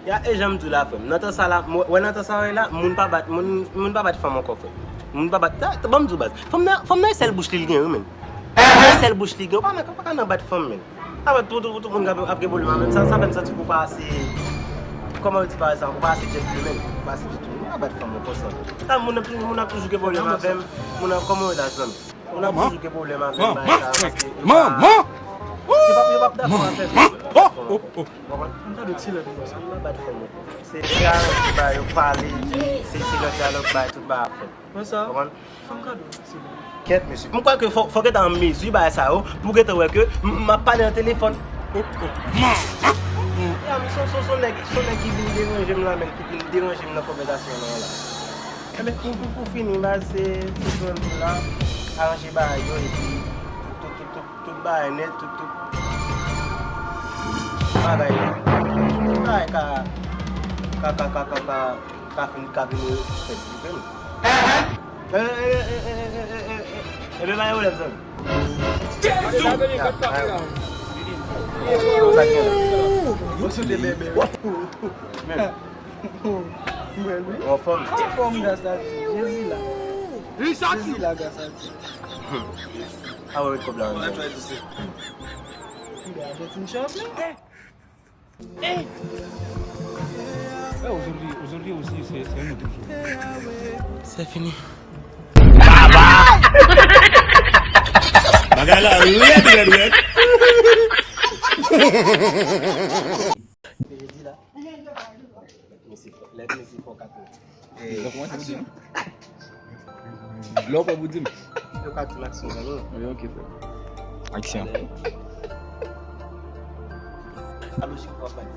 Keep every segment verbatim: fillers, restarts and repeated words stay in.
Ya, e jan m di w la, frè m. Nan tan sa la, m wè nan tan sa la, moun pa bat, moun, moun pa bat fanm ankò, frè m. Moun pa bat, ta, ta, ban m di w, baz. Fanm nan, fanm nan e sèl bouch li l gen, wi, menm. E sèl bouch li gen, ou pa nan, ou pa ka nan bat fanm, menm. Sa fè tout, tout, tout moun ap, ap gen pwoblèm avè m. Sa, sa fè m santi ke w pa ase, kòman yo di pa sa, ou pa ase gentleman, ou pa ase gentleman. Ou pa bat fanm ankò sa. Sa, moun ap toujou, moun ap toujou gen pwoblèm avè m. Moun ap, kòman yo di sa, zanmi? Moun ap toujou gen pwoblèm avè m, bagay sa, paske yo pa, yo pa, yo p ap dakò avè m. Ou konprann? Fè m kado ti lè pou mwen sa. M pa bat fanm ankò. Se, se aranje bagay yo, pale, se, se lòt dyalòg, bagay tout bagay ap fèt. Konsa? Konprann? Fè m kado ti lè. Kèt, mesye. M kwè ke fò, fò w gentan an mezi bagay sa yo, pou w gentan wè ke m, m ap pale nan telefòn. Ya, men se, se, se yon nèg, se yon nèg ki vin deranje m la, menm, ki vin deranje m nan konvèsasyon an la. Enben, pou, pou, pou fini, baz, se, se pran pou la, aranje bagay yo, epi tout, tout, tout, tout bagay nèt, tout, tout bagay, tout bagay ka, ka, ka, ka, ka, ka, ka fin, ka vin fèt, ou konprann? Eh, eh, eh, eh, eh, eh, eh, eh, eh, eh, eh, bagay yo lèd, zanmi. Jezi! Sa gen la. Men. Mwen wi. Anfòm. Anfòm, gras a Dye. Jezi la. Jezi la, gras a Dye. A wè, kòb la, ann. Mwen Argentine chanpyon. Eh, aujourd'hui, aujourd'hui aussi, c'est, c'est un autre jour. C'est fini. Bagay la rèd, rèd, rèd. Mesye, lè mesye fò kat minit. Donk, mwen, se aksyon. Lè w pè pou di m. Yo ka di m aksyon, zanmi. Wi, ok, frè. Aksyon. Pa lojik, frè m.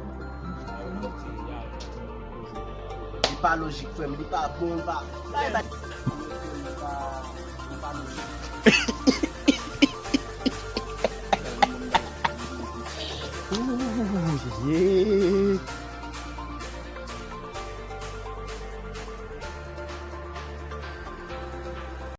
Li pa lojik, frè m. Li pa bon, li pa, li pa, li pa lojik. Ooh, yeah.